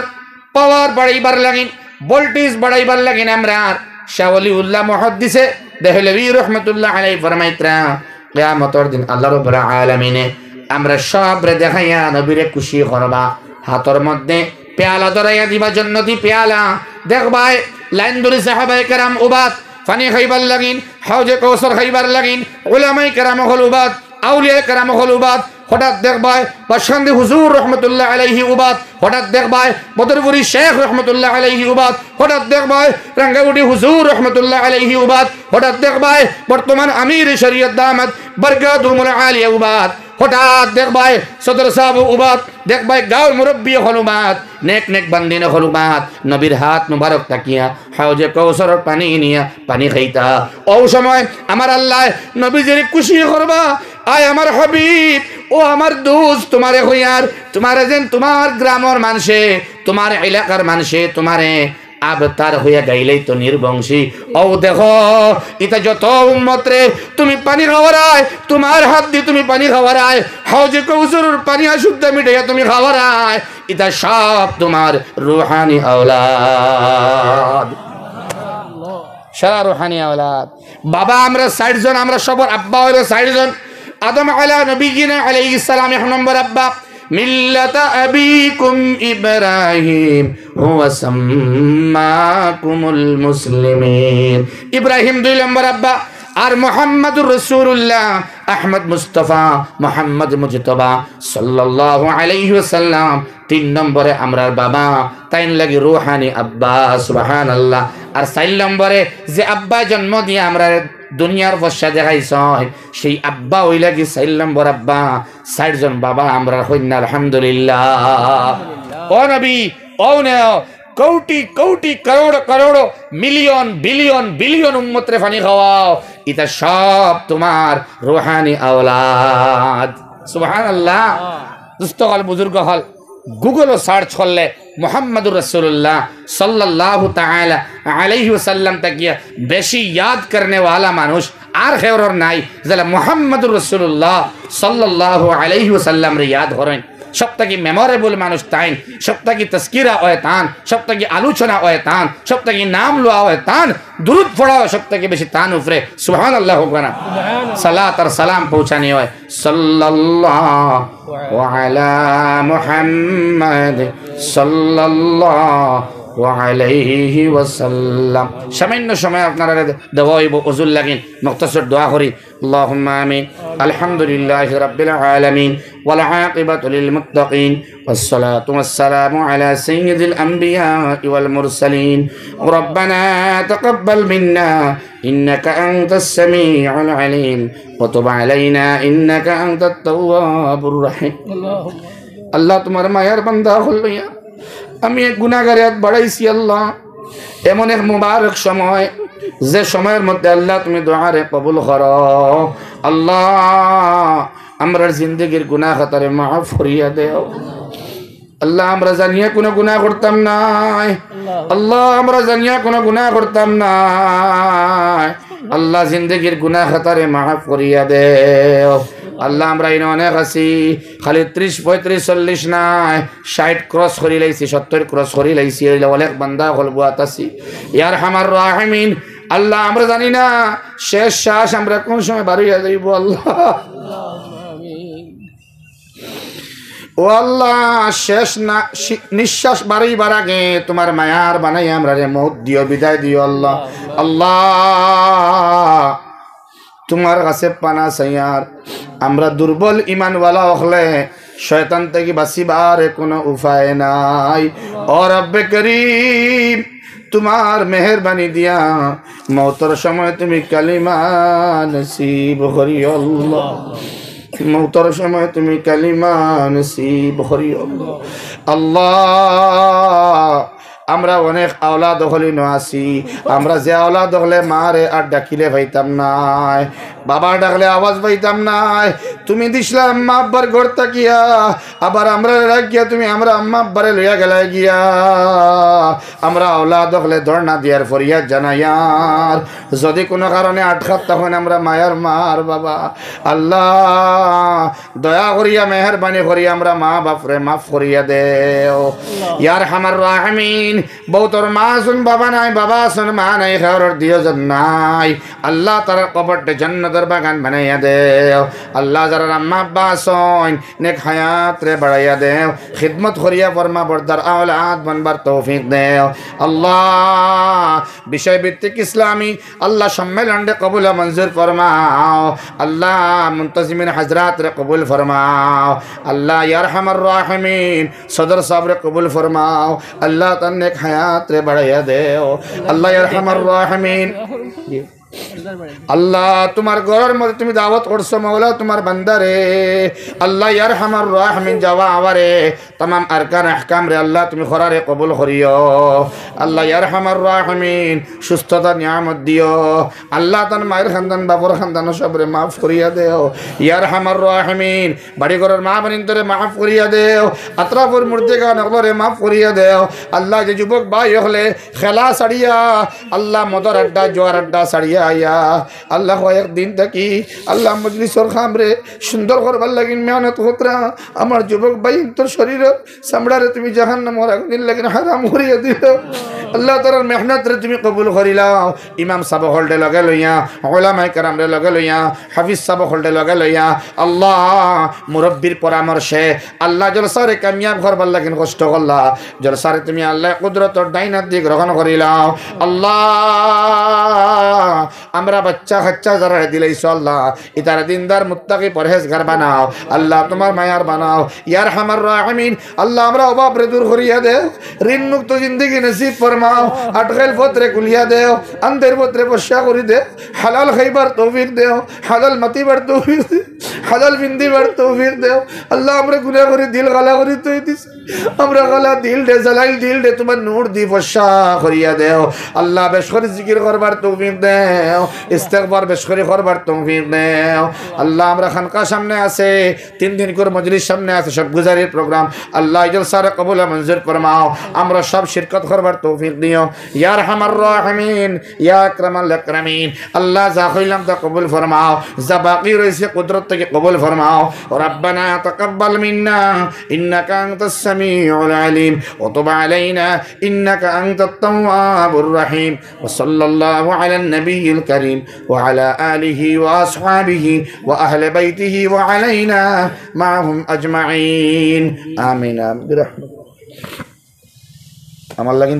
power বাড়াইবার লাগিন, voltage বাড়াইবার লাগিন আমরার শাহ ওলিউল্লাহ মুহাদ্দিসে দেহলভী রহমতুল্লাহ আলাইহি ফরমাইতরা, কিয়ামতর দিন আল্লাহ রাব্বুল আলামিনে আমরা সবরে দেখাইয়া নবীরে খুশি করবা। হাতর মধ্যে পেয়ালা ধরাইয়া দিবা, জন্নতি পেয়ালা। দেখবায়, লাইন ধরি সাহাবায়ে কেরাম উবাত পানি খাইবার লাগিন, হাউজে কৌসর খাইবার লাগিন, উলামায়ে কেরাম অকল উবাত, আউলিয়ায়ে কেরাম অকল উবাত। হঠাৎ দেখবায় বাসকান্দি হুজুর রহমতুল্লাহ আলাইহি উবাত, হঠাৎ দেখবায় বদরপুরি শেখ রহমতুল্লাহ আলাইহি উবাত, হঠাৎ দেখবায় রাঙ্গাউটি হুজুর রহমতুল্লাহ আলাইহি উবাত, হঠাৎ দেখবায় বর্তমান আমির শরীয়ত দামাত বারকাতুহুমুল আলিয়া উবাত, হঠাৎ দেখবায় সদর সাব উবাত, দেখবায় গাঁওর মুরব্বি অকল উবাত, নেক নেক বান্দিন অকল উবাত, নবীর হাত মুবারক থাকিয়া হাউজে কৌসরর পানি নিয়া পানি খাইতা। অউ সময় আমার আল্লায় নবীজিরে খুশি করবা, "আয় আমার হাবিব, ও আমার দোস্ত, তোমারে কইয়ার, তোমারে যেন তোমার গ্রামর মানষে, তোমার এলাকার মানষে তোমারে আবতার কইয়া গাইলেই তো নির্বংশী। অউ দেখো, ইতা যত উম্মতরে তুমি পানি খাওয়ারায়, তোমার হাত দি তুমি পানি খাওয়ারায়, হাউজে কৌসরর পানি আশুদ্ধা মিটাইয়া তুমি খাওয়ারায়, ইতা সব তোমার রুহানি আওলাদ।" সারা রুহানি আওলাদ। বাবা আমরা চাইরজন, আমরা সবর আব্বা অইলো চাইরজন। আদম আলা নবিয়িনা আলাইহিস সালাম এক নম্বর আব্বা, "মিল্লাতা আবিকুম ইব্রাহিম হুয়া সাম্মাকুমুল মুসলিমিন।" ইব্রাহিম দুই নম্বর আব্বা, আর মুহাম্মাদুর রাসূলুল্লাহ, আহমদ মুস্তফা, মুহাম্মদ মুজতবা সাল্লাল্লাহু আলাইহি ওয়াসাল্লাম তিন নম্বরে আমরার বাবা, তাইন লাগি রুহানি আব্বা, সুবহানাল্লাহ। আর চাইর নম্বরে যে আব্বায় জন্ম দিয়া আমরারে দুনিয়ার পয়সা দেখাইছইন, সেই আব্বা অইলা গি চাইর নম্বর আব্বা। চাইরজন বাবা আমরার কইন্না, আলহামদুলিল্লাহ। ও নবী, ও নেও, কোটি কোটি, করোড় করোড়, মিলিয়ন বিলিয়ন বিলিয়ন উম্মতরে পানি খাওয়াও, ইতা সব তোমার রুহানি আওলাদ। সুবহানাল্লাহ। দোস্ত অকল, বুজুর্গ অকল, Google-ও search করলে মুহাম্মাদুর রাসূলুল্লাহ সাল্লাল্লাহু তাআলা আলাইহি ওয়াসাল্লাম থাকিয়া বেশি ইয়াদ করনেওয়ালা মানুষ আর কেউরর নাই, যেলা মুহাম্মাদুর রাসূলুল্লাহ সাল্লাল্লাহু আলাইহি ওয়াসাল্লামরে ইয়াদ করইন। সব থাকি memorable মানুষ তাইন, সব থাকি তজকিরা অয় তান, সব থাকি আলোচনা অয় তান, সব থাকি নাম লওয়া অয় তান, দুরুদ পড়া অয় সব থাকি বেশি তান উপরে। সুবহানাল্লাহ কউক্কা না? সালাত আর সালাম পৌঁছানি অয় সাল্লাল্লাহু আলা মুহাম্মাদ সাল্লাল্লাহু আলাইহি ওয়াসাল্লাম। সামান্য সময় আপনারারে দেওয়া অইবো অজুর লাগিন, মুখতাসর দোয়া করি। اللهم آمين. الحمد لله رب العالمين، والعاقبة للمتقين، والصلاة والسلام على سيد الأنبياء والمرسلين. ربنا تقبل منا إنك أنت السميع العليم، وتب علينا إنك أنت التواب الرحيم. আল্লাহ, তোমার মায়ার বান্দা অকল লইয়া আমি এক গুনাহগারে আত বাড়াইছি আল্লাহ। এমন এক মুবারক সময়, যে সময়র মধ্যে আল্লাহ তুমি দোয়ারে কবুল করো। আল্লাহ, আমরার জিন্দেগির গুনাহ খাতারে মাফ করিয়া দেও। আল্লাহ, আমরা জানিয়া কুনু গুনাহ করতাম নায়। আল্লাহ, আমরা জানিয়া কুনু গুনাহ করতাম নায়। আল্লাহ, জিন্দেগির গুনাহ খাতারে মাফ করিয়া দেও। আল্লাহ, আমরা ইনো অনেক আছি, খালি ত্রিশ, পঁয়ত্রিশ, চল্লিশ নায়, ষাইট cross করি লাইছি, সত্তইর cross করি লাইছি, অইলে অনেক বান্দা অকল বওয়াত আছি। ইয়া আরহামার রাহিমিন, আল্লাহ, আমরা জানি না শেষ শ্বাস আমরা কুন সময় বার অইয়া যাইবো, আল্লাহ। ও আল্লাহ, শেষ না, শি-, নিঃশ্বাস বারইবার আগে তোমার মায়ার বানাই আমরারে মউত দিও, বিদায় দিও আল্লাহ। আল্লাহ, তোমার কাছে পানা চাইয়ার, আমরা দুর্বল ইমানওয়ালা অকলে শয়তান থাকি বাঁচিবার কুনু উপায় নাই। ও রব্বে করিম, তুমার মেহেরবানি দিয়া মউতর সময় তুমি কালিমা নসিব করিও আল্লাহ। মউতর সময় তুমি কালিমা নসিব করিও আল্লাহ। আল্লাহ, আমরা অনেক আওলাদ অকল ইনো আছি, আমরা যে আওলাদ অকলে মারে আর ডাকিলে পাইতাম নায়, বাবা ডাকলে আওয়াজ পাইতাম নায়। তুমি দিছলা আম্মা আব্বার ঘর থাকিয়া, আবার আমরারে রাখিয়া তুমি আমরার আম্মা আব্বারে লইয়া গেলায় গিয়া। আমরা আওলাদ অকলে ধর্ণা দিয়ার ফরিয়াদ জানাইয়ার, যদি কুনু কারণে আটকাত তখন আমরা মায়ার মার বাবা। আল্লাহ, দয়া করিয়া মেহেরবানি করি আমরার মা বাপরে মাফ করিয়া দেও। ইয়া আরহামার রাহিমিন, বউতর মা আছইন, বাবা নাই, বাবা আছইন, মা নাই, কেউরর দিও জন নাই। আল্লাহ, তারার কবরটা জান্নাতর বাগান বানাইয়া দেও। আল্লাহ, যারার আম্মা আব্বা আছইন, নেক হায়াতরে বাড়াইয়া দেও। খিদমত করিয়া ফরমাবরদার আওলাদ বনবার তৌফিক দেও। আল্লাহ, বিষয়ভিত্তিক ইসলামী আল্লাহ সম্মেলনরে কবুল মঞ্জুর ফরমাও। আল্লাহ, মুনতাজিমিন হাজরাতরে কবুল ফরমাও। আল্লাহ, ইয়া আরহামার রাহিমিন, সদর সাবরে কবুল ফরমাও। আল্লাহ, তান নেক হায়াতরে বাড়াইয়া দেও। আল্লাহ, ইয়া আরহামার রাহিমিন। আল্লাহ, তুমার ঘরর মধ্যে তুমি দাওয়াত করছো মওলা তুমার বান্দারে। আল্লাহ, ইয়া আরহামার রাহিমিন, যাওয়া আওয়ারে, তামাম আরকান আহকামরে আল্লাহ তুমি করারে কবুল করিও। আল্লাহ, ইয়া আরহামার রাহিমিন, সুস্থতা নিয়ামত দিও। আল্লাহ, তান মায়ের খান্দান, বাপর খান্দান সবরে মাফ করিয়া দেও। ইয়া আরহামার রাহিমিন, বাড়ি ঘরর মা বইনতরে মাফ করিয়া দেও। আতরাফর মুর্দেগান অকলরে মাফ করিয়া দেও। আল্লাহ, যে যুবক ভাই অকলে খেলা ছাড়িয়া, আল্লাহ, মদর আড্ডা, জুয়ার আড্ডা ছাড়িয়া আইয়া, আল্লাহ, কয়েক দিন থাকি, আল্লাহ, মজলিসর কামরে সুন্দর করবার লাগি মেহনত কররা। আমার যুবক ভাইন্তর শরীরর চামড়ারে তুমি জাহান্নামর আগুনর লাগি হারাম করিয়া দিলাও। আল্লাহ, তারার মেহনতরে তুমি কবুল করিলাও। ইমাম সাব অকলরে লগে লইয়া, উলামায়ে কেরামরে লগে লইয়া, হাফিজ সাব অকলরে লগে লইয়া, আল্লাহ, মুরব্বির পরামর্শে আল্লাহ জলসারে কামিয়াব করবার লাগি কষ্ট করলা। জলসারে তুমি আল্লাহ কুদরতর ডাইন আত দি গ্রহণ করিলাও। আল্লাহ, আমরা বাচ্চা কাচ্চা যারারে দিলাইছো আল্লাহ, ইতারে দিনদার মুত্তাকি পরহেজগার বানাও। আল্লাহ, তুমার মায়ার বানাও। ইয়া আরহামার রাহিমিন, আল্লাহ, আমরার অভাবরে দূর করিয়া দেও, ঋণ মুক্ত জিন্দেগি নসিব ফরমাও, আটকাইল পথরে খুলিয়া দেও, আন্ধাইর পথরে ফর্সা করি দেও, হালাল খাইবার তৌফিক দেও, হালাল মাতিবার তৌফিক দেও, হালাল পিন্দিবার তৌফিক দেও। আল্লাহ, আমরা গুনাহ করি, দিল কালা করি থই দিছি। আমরা কালা দিলরে, জালাইল দিলরে তুমার নূর দি ফর্সা করিয়া দেও। আল্লাহ, বেশ করি জিকির করবার তৌফিক দেও, ইস্তেগফার বেশ করি করবার তৌফিক দেও। আল্লাহ, আমরার খানকা সামনে আছে, তিন দিন করি মজলিস সামনে আছে, সব গুজারির প্রোগ্রাম। আল্লাহ, এই জলসারে কবুল মঞ্জুর ফরমাও, আমরা সব শিরকত করবার তৌফিক দিও। ইয়া আরহামার রাহিমিন, ইয়া আকরামাল আকরামিন। আল্লাহ, যা কইলাম তা কবুল ফরমাও, যা বাকি রইছে কুদরত থাকি কবুল ফরমাও। ربنا تقبل منا إنك أنت السميع العليم وتب علينا إنك أنت التواب الرحيم. وصلى الله على النبي الكريم وعلى آله وأصحابه وأهل بيته وعلينا معهم أجمعين. آمين. برحمتك. আমার লাগিন